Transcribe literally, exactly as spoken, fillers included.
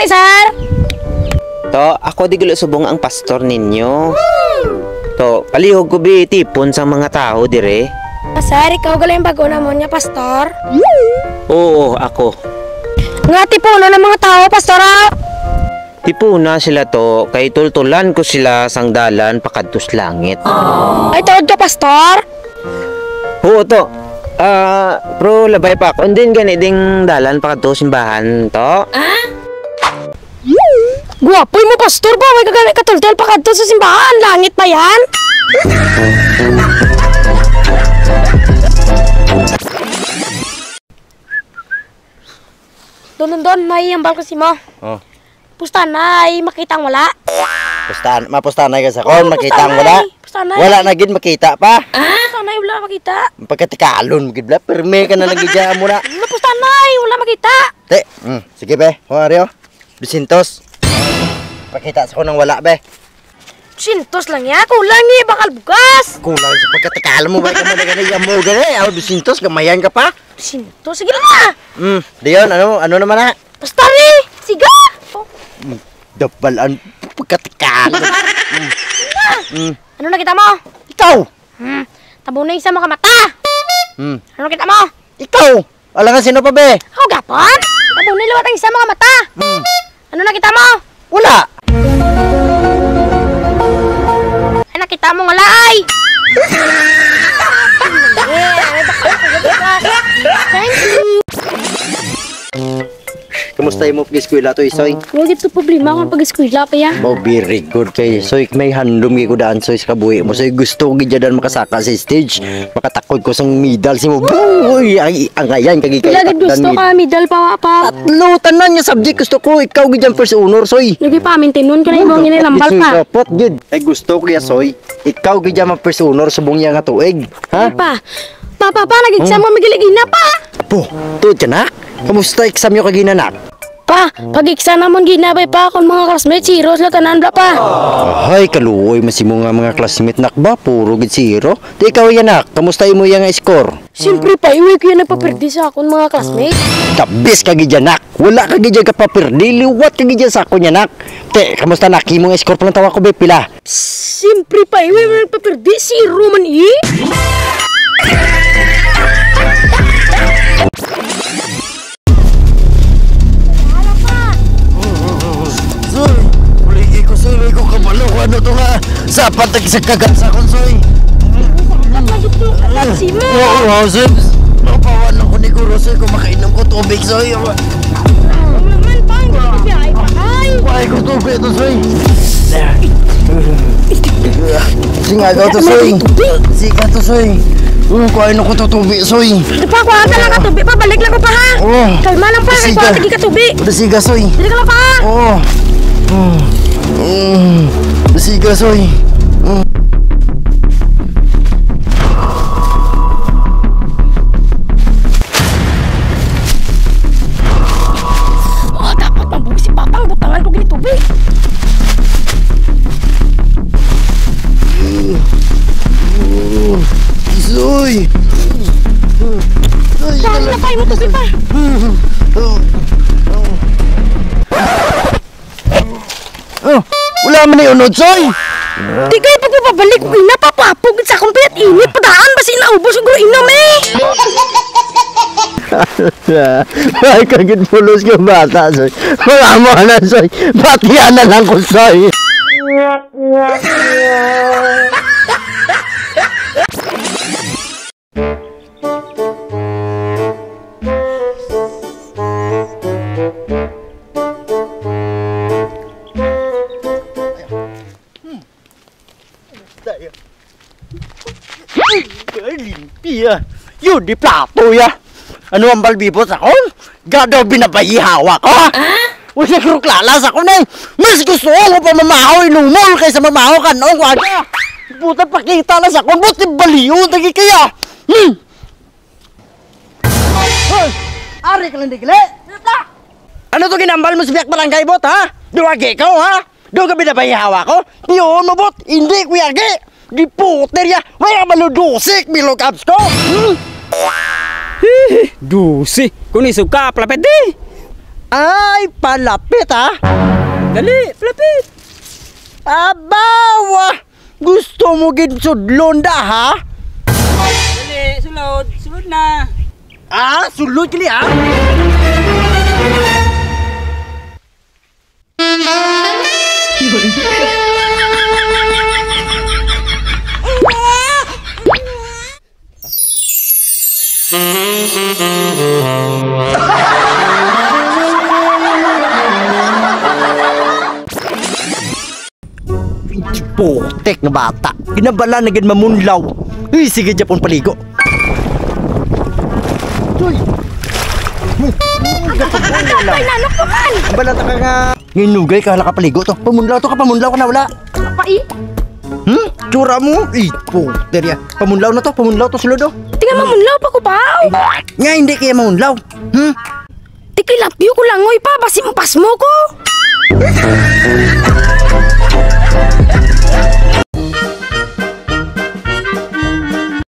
Sir! To, ako di gulo subong ang pastor ninyo. To, palihog ko bi tipon sang mga tawo dire. Ah, sir, ikaw gali ang bago namon nga pastor? Oo, ako. Nga tipunon ang mga tawo, pastor, ah? Tipuna sila to, kay tultulan ko sila sang dalan pakadto sa langit. Ay, tuod ka, pastor? Oo to. Ah, pero labay pa ako. Andin gani ding dalan pakadto simbahan to? Guwapoy mo, pastor ba? May kagani katultol pakadto sa simbahan. Langit pa yan? Don, don, don, may hambal ko sa imo. Oh. Pustanay, makita ang wala. Pustan, mapustanay ka sa kon, makita ang wala. Pustanay. Wala na gid makita pa. Pustanay, wala makita. Pagkatikalon gid bla, pirmi ka na lang gid dyan mo na. Ano, pustanay, wala makita. Te, mm, sige be, ho Ario. Dusintos. Pakita sa ko ng wala be. Dusintos lang ya, kulang ni bakal bugas. Kulang sa pagkatikalon mo ba ka man gani mo gani. Aw, dusintos, gamayan ka pa. Dusintos, sige lang na. Mm, Dion, ano, ano naman na? Basta ni, siga! Dabalan, pagkatikan. Mm. Ano nakita mo? Ikaw! Hmm. Tabunay sa mga mata! Hmm. Ano nakita mo? Ikaw! Alangan sino pa, be? Ako gapon? Tabunay liwat ang isa mga mata! Hmm. Ano nakita mo? Wala! Ay, nakita mo nga laay! Thank you! Kumusta imo pag-eskwela to, Isoy? Wala gid to problema akong pag-eskwela pa ya. Oh, very good kay Soy. May handom gid ko daan, Soy, sa kabuhi mo. Soy, gusto ko gid daan makasaka sa stage. Makatakod ko sang medal sa imo. Boy, ay, ang ayan kagi kay Wala gid gusto takdan ka medal pa, pa. Tatlo tanan nga subject gusto ko. Ikaw gid ang first honor, Soy. Lagi pa, mintinon ka na imo Soy, ginilambal Soy, pa. Dapat gid. Ay gusto ko ya, Soy. Ikaw gid ang first honor subong ya nga tuig. Ha? Pa, pa, pa, pa, nag-exam mo, migiligina pa. Po, tuod ka na? Kamusta exam nyo kagina, nak? Pa, pag-exam namon ginabay pa akong mga classmates, zero sila tanan bla pa. Ay, kaluoy man si mo nga mga classmate, nak ba? Puro gid zero. Di ikaw yan, nak. Kamusta imo yang score? Siyempre pa, iway ko yan nagpapirdi sa akong mga classmates. Kabis ka gid yan, nak. Wala ka gid yan kapapirdi. Liwat ka gid yan sa akon yan, nak. Te, kamusta, nak? Imo nga score pa lang tawa ko, be. Pila? Siyempre pa, iway mo nagpapirdi. Zero man, eh. Soy, uligi ko, Soy. Way ko kabalo kung ano to nga. Sapat nag sa kagat sa akon, Soy. Sapat lagi to, kagat si mo. Oo, oo, Soy. Napawan ako ni Guro, Soy, kung makainom ko tubig, Soy. Ano naman, pa? Hindi ko biyahe pa, ay. Kuha ko tubig to, Soy. Sing agaw to, Soy. Siga to, Soy. Uh, kuhain ako to tubi, Soy. Ano pa, kuha ka lang ka tubi pa, balik lang ko pa, ha? Oh. Kalma lang pa, kay Siga. Kuha ka tubi. Udah siga, Soy. Dili ka lang pa. Oh. Oh. Mm. Udah siga, Soy. Mm. Oh, dapat mabuhi si Papang, butangan ko gini tubig. Isoy! Isoy! Saan na tayo mo tubig pa? Oh, wala man ni unod, Soy! Di kayo pagpapabalik ko, ina, papapugit sa akong piyat init, padaan ba si inaubos, siguro inom eh! Ay, kagit pulos ka bata, Soy. Wala mo na, Soy. Batian na lang ko, Soy. Tayo. Ay, limpia. Yun, di plato ya. Ano ang balbibot sa kon? Gadaw binabayi hawak ko, ha? Ah? Wala sa kruklala sa kon, eh. Mas gusto ko pa mamahaw inumol kaysa mamahaw kanon ko, aga. Puta, pakita na sa kon. Buti baliw, tagi kaya. Hmm. Hoy! Ari ka lang di gali! Ano to ginambal mo sa biyak barangay, bot, ha? Duwagi ka, ha? Do ka binabayi hawak ko? Yun mo, bot! Hindi ko yagi! Giputer ya! Wala maludusik, bilog abs ko! Hmm? Hihi, dusi! Kung isog ka, plapit di! Ay, palapit, ha? Dali, palapit. Abawa! Gusto mo gid sudlon da, ha? Dali, sulod. Sulod na. Ah, sulod kini, ha? Putek nga bata. Kinabala na gid mamunlaw. Uy, sige, Japon, paligo. Uy! Uy! Ay, nanok naman! Ang balata ka nga. Nginugay ka, hala ka paligo to. Pamunlaw to ka, pamunlaw ka na, wala. Pai? Hmm? Tsura mo? Ih, puter ya. Pamunlaw na to, pamunlaw to, sulod, oh. Tingnan, mamunlaw pa ko ba? Nga, hindi kaya mamunlaw. Hmm? Tikilapyo ko lang, oy, pa, basi mapas mo ko.